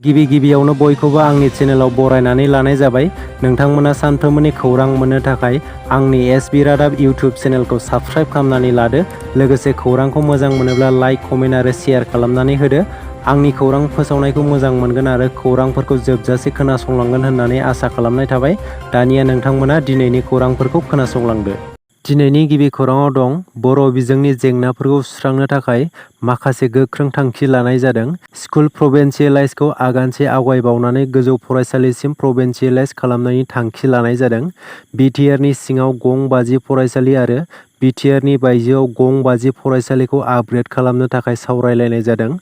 गिबियावनो बयखौबो आंनि चेनेलाव बरायनानै लानाय जाबाय। नोंथांमोना सानफ्रोमबोनि खौरां मोननो थाखाय आंनि एसबि रादाब इउटिउब चेनेलखौ साबस्क्राइब खालामनानै लादो। लोगोसे खौरांखौ मोजां मोनोब्ला लाइक, कमेन्ट आरो शेयार खालामनानै होदो। आंनि खौरां फोसावनायखौ मोजां मोनगोन आरो खौरांफोरखौ जोबजासे खोनासंलांगोन होननानै आसा खालामनाय थाबाय। दानिया नोंथांमोना दिनैनि खौरांफोरखौ खोनासंलांदो। दिनैनि गिबि खौराङाव दं बर' बिजोंनि जेंनाफोरखौ सुस्रांनो थाखाय माखासे गोख्रों थांखि लानाय जादों। स्कुल प्रभिन्सियेलाइजखौ आगानसे आवगायबावनानै गोजौ फरायसालिसिम प्रभिन्सियेलाइज खालामनायनि थांखि लानाय जादों। BTRनि सिङाव गं 50 फरायसालि आरो BTRनि बायजोआव गं 50 फरायसालिखौ आपग्रेड खालामनो थाखाय सावरायलायनाय जादों।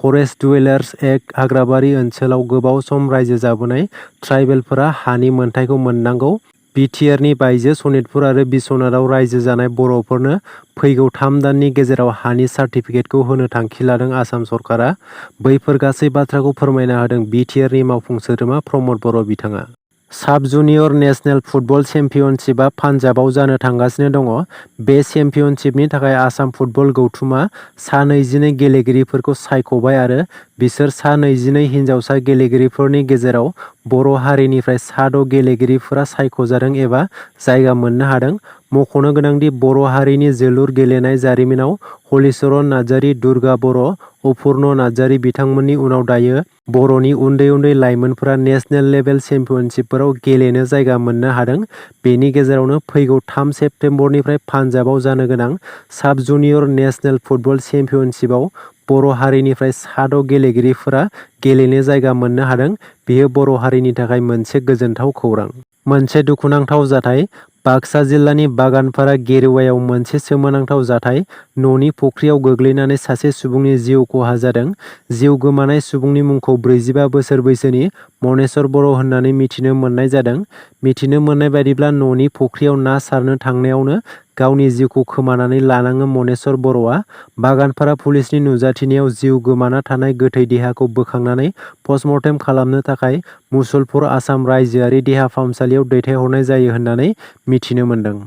फरेस्ट डुवेलार्स एक्ट हाग्राबारि ओनसोलाव गोबाव सम रायजो जाबोनाय ट्राइबेलफोरा हानि मोनथायखौ मोननांगौ। BTRनि बायजो सनितपुर आरो बिश्वनाथआव रायजो जानाय बर'फोरनो फैगौ 3 दाननि गेजेराव हानि सार्टिफिकेटखौ होनो थांखि लादों आसाम सरकारा। बैफोर गासै बाथ्राखौ फोरमायना होदों BTRनि मावफुं सोद्रोमा प्रमद बर' बिथाङा। साब जुनियर नेशनेल फुटबल चेम्पियनशिपआ पान्जाबाव जानो थांगासिनो दङ। बे चेम्पियनशिपनि थाखाय आसाम फुटबल गौथुमा सा 22 गेलेगिरिफोरखौ सायख'बाय आरो बिसोर सा 22 हिनजावसा गेलेगिरिफोरनि गेजेराव बर' हारिनिफ्राय सा 6 गेलेगिरिफोरा सायख'जादों एबा जायगा मोननो हादों। मख'नो गोनांदि बर' हारिनि जोलुर गेलेनाय जारिमिनाव हलिचरन नार्जारि, दुर्गा बर', अपुर्न नार्जारि बिथांमोननि उनाव दायो बर'नि उन्दै लाइमोनफोरा नेशनेल लेभेल चेम्पियनशिपफोराव गेलेनो जायगा मोननो हादों। बेनि गेजेरावनो फैगौ 3 सेप्तेम्बरनिफ्राय पान्जाबाव जानो गोनां साब जुनियर नेशनेल फुटबल चेम्पियनशिपआव बर' हारिनिफ्राय सा 6 गेलेगिरिफोरा गेलेनो जायगा मोननो हादों। बेयो बर' हारिनि थाखाय मोनसे गोजोनथाव खौरां। मोनसे दुखुनांथाव जाथाय। बाक्सा जिल्लानि बागानपारा गेरुवायाव मोनसे सोमोनांथाव जाथाय। न'नि फुख्रियाव गोग्लैनानै सासे सुबुंनि जिउ खहा जादों। जिउ गोमानाय सुबुंनि मुंखौ 45 बोसोर बैसोनि मनेस्वर बर' होननानै मिथिनो मोननाय जादों। मिथिनो मोननाय बायदिब्ला न'नि फुख्रियाव ना सारनो थांनायावनो गावनि जिउखौ खोमानानै लानाङो मनेस्वर बर'आ। बागानपारा पुलिसनि नुजाथिनायाव जिउ गोमाना थानाय गोथै देहाखौ बोखांनानै पस्टमर्टेम खालामनो थाखाय मुसलपुर आसाम रायजोआरि देहा फाहामसालियाव दैथायहरनाय जायो होननानै मिथिनो मोनदों।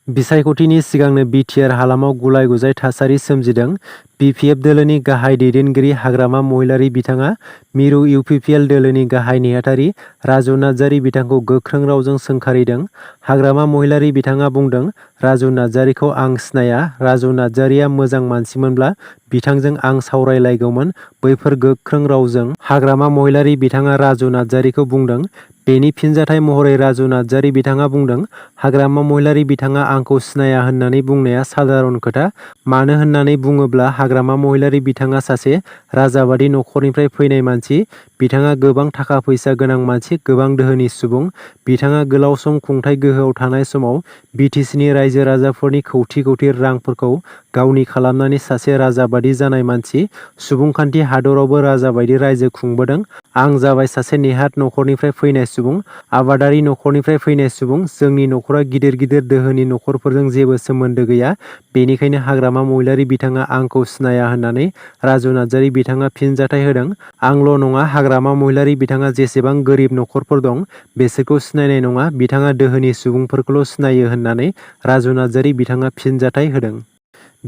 बिसायख'थिनि सिगांनो BTR हालामाव गुलाय-गुजाय थासारि सोमजिदों। BPF दोलोनि गाहाय दैदेनगिरि हाग्रामा महिलारि बिथाङा मिरु UPPL दोलोनि गाहाय नेहाथारि राजु नार्जारि बिथांखौ गोख्रों रावजों सोंखारिदों। हाग्रामा महिलारि बिथाङा बुंदों, राजु नार्जारिखौ आं सिनाया। राजु नार्जारिया मोजां मानसिमोनब्ला बिथांजों आं सावरायलायगौमोन। बैफोर गोख्रों रावजों हाग्रामा महिलारि बिथाङा राजु नार्जारिखौ बुंदों। बेनि फिनजाथाय महरै राजु नार्जारि बिथाङा बुंदों, हाग्रामा महिलारि बिथाङा आंखौ सिनाया होननानै बुंनाया साधारन खोथा। मानो होननानै बुङोब्ला हाग्रामा महिलारि बिथाङा सासे राजाबादि नखरनिफ्राय फैनाय मानसि। बिथाङा गोबां थाखा फैसा गोनां मानसि, गोबां दोहोनि सुबुं। बिथाङा गोलाव सम खुंथाइ गोहोआव थानाय समाव BTCनि रायजो राजाफोरनि खौथि रांफोरखौ गावनि खालामनानै सासे राजाबादि जानाय मानसि। सुबुंखान्थि हादरावबो राजाबायदि रायजो खुंबोदों। आं जाबाय सासे नेहाथ नखरनिफ्राय फैनाय सुबुं, आबादारि नखरनिफ्राय फैनाय सुबुं। जोंनि नखरा गिदिर दोहोनि नखरफोरजों जेबो सोमोन्दो गैया। बेनिखायनो हाग्रामा महिलारि बिथाङा आंखौ सिनाया होननानै राजु नार्जारि बिथाङा फिनजाथाय होदों। आंल' नङा, हाग्रामा महिलारि बिथाङा जेसेबां गोरिब नखरफोर दं बेसोरखौ सिनायनाय नङा। बिथाङा दोहोनि सुबुंफोरखौल' सिनायो होननानै राजु नार्जारि बिथाङा फिनजाथाय होदों।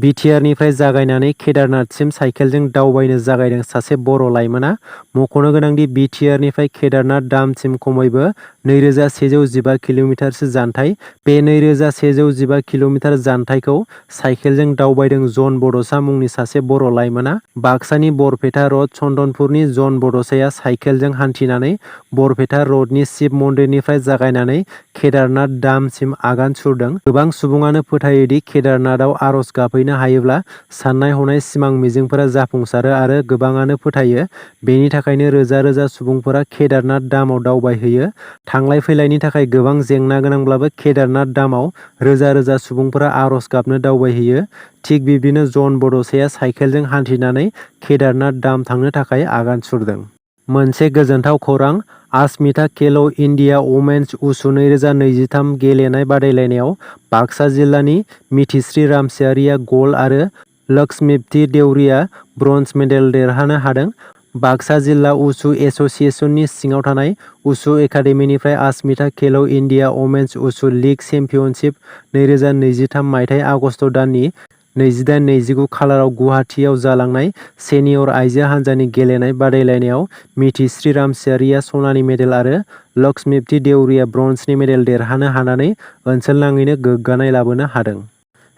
BTRनिफ्राय जागायनानै केदारनाथसिम साइकेलजों दावबायनो जागायदों सासे बर' लाइमोना। मख'नो गोनांदि BTRनिफ्राय केदारनाथ धामसिम खमैबो 2115 किल'मिटारसो जानथाय। बे 2115 किल'मिटार जानथायखौ साइकेलजों दावबायदों जन बड'सा मुंनि सासे बर' लाइमोना। बाक्सानि बरपेटा रड चन्दनपुरनि जन बड'साया साइकेलजों हान्थिनानै बरपेटा रडनि शिब मन्दिरनिफ्राय जागायनानै केदारनाथ धामसिम आगान सुरदों। गोबां सुबुङानो फोथायोदि केदारनाथआव आर'ज गाबहैनो हायोब्ला साननाय हनाय सिमां मिजिंफोरा जाफुंसारो आरो गोबाङानो फोथायो। बेनि थाखायनो रोजा सुबुंफोरा केदारनाथ धामाव दावबायहैयो। थांलाय फैलायनि थाखाय गोबां जेंना गोनांब्लाबो केदारनाथ धामाव रोजा सुबुंफोरा आर'ज गाबनो दावबायहैयो। थिग बिब्दिनो जन बड'साया साइकेलजों हान्थिनानै केदारनाथ धाम थांनो थाखाय आगान सुरदों। मोनसे गोजोनथाव खौरां। अस्मिता खेल इन्डिया वमेन्स उसु 2023 गेलेनाय बादायलायनायाव बाक्सा जिल्लानि मिथिश्री रामसियारिया गल्ड आरो लक्ष्मीप्ति देउरिया ब्रन्ज मेडेल देरहानो हादों। बाक्सा जिल्ला उसु एस'सिएशननि सिङाव थानाय उसु एकाडेमिनिफ्राय अस्मिता खेल इन्डिया वमेन्स उसु लीग चेम्पियनशिप 2023 मायथाइ आगस्ट दाननि 28-29 खालाराव गुवाहाटीआव जालांनाय सेनियर आइजो हान्जानि गेलेनाय बादायलायनायाव मिथिश्री रामसियारिया सनानि मेडेल आरो लक्ष्मीप्ति देउरिया ब्रन्जनि मेडेल देरहानो हानानै ओनसोलनाङैनो गोग्गानाय लाबोनो हादों।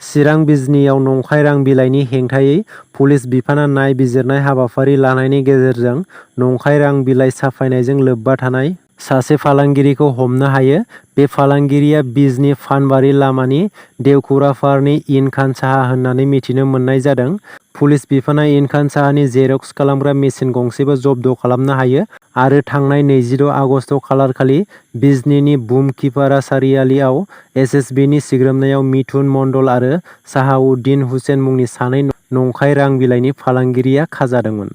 चिरां बिजनीआव नंखाय रां बिलाइनि हेंथायै पुलिस बिफाना नायबिजिरनाय हाबाफारि लानायनि गेजेरजों नंखाय रां बिलाइ साफायनायजों लोब्बा थानाय सासे फालांगिरिखौ हमनो हायो। बे फालांगिरिया बिजनी फानबारि लामानि देवखुराफारनि इनखान साहा होननानै मिथिनो मोननाय जादों। पुलिस बिफाना इनखान साहानि जेरक्स खालामग्रा मेसिन गंसेबो जब्द खालामनो हायो आरो थांनाय 26 आगस्ट खालारखालि बिजनीनि बुमकिपारा सारियालिआव एसएसबिनि सिग्रोमनायाव मिथुन मण्डल आरो साहाउद्दिन हुसेन मुंनि सानै नंखाय रां बिलाइनि फालांगिरिया खाजादोंमोन।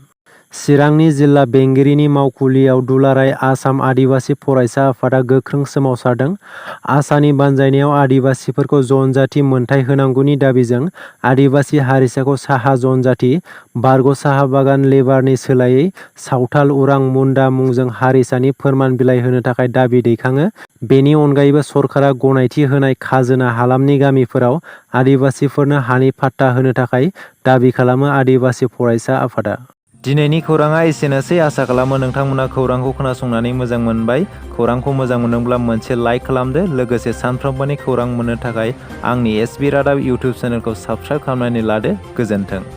चिरांनि जिल्ला बेंगिरिनि मावखुलियाव दुलाराय आसाम आदिबासि फरायसा आफादा गोख्रों सोमावसारदों। आसानि बानजायनायाव आदिबासिफोरखौ जनजाति मोनथाय होनांगौनि दाबिजों आदिबासि हारिसाखौ साहा जनजाति बारग' साहा बागान लेबारनि सोलायै सावथाल उरां मुन्डा मुंजों हारिसानि फोरमान बिलाइ होनो थाखाय दाबि दैखाङो। बेनि अनगायैबो सरकारा गनायथि होनाय खाजोना हालामनि गामिफोराव आदिबासिफोरनो हानि पाट्टा होनो थाखाय दाबि खालामो आदिबासि फरायसा आफादा। दिनैनि खौराङा एसेनोसै। आसा खालामो नोंथांमोना खौरांखौ खोनासंनानै मोजां मोनबाय। खौरांखौ मोजां मोनदोंब्ला मोनसे लाइक खालामदो। लोगोसे सानफ्रोमबोनि खौरां मोननो थाखाय आंनि एसबि रादाब इउटुब चेनेलखौ साबस्क्राइब खालामनानै लादो। गोजोन्थों।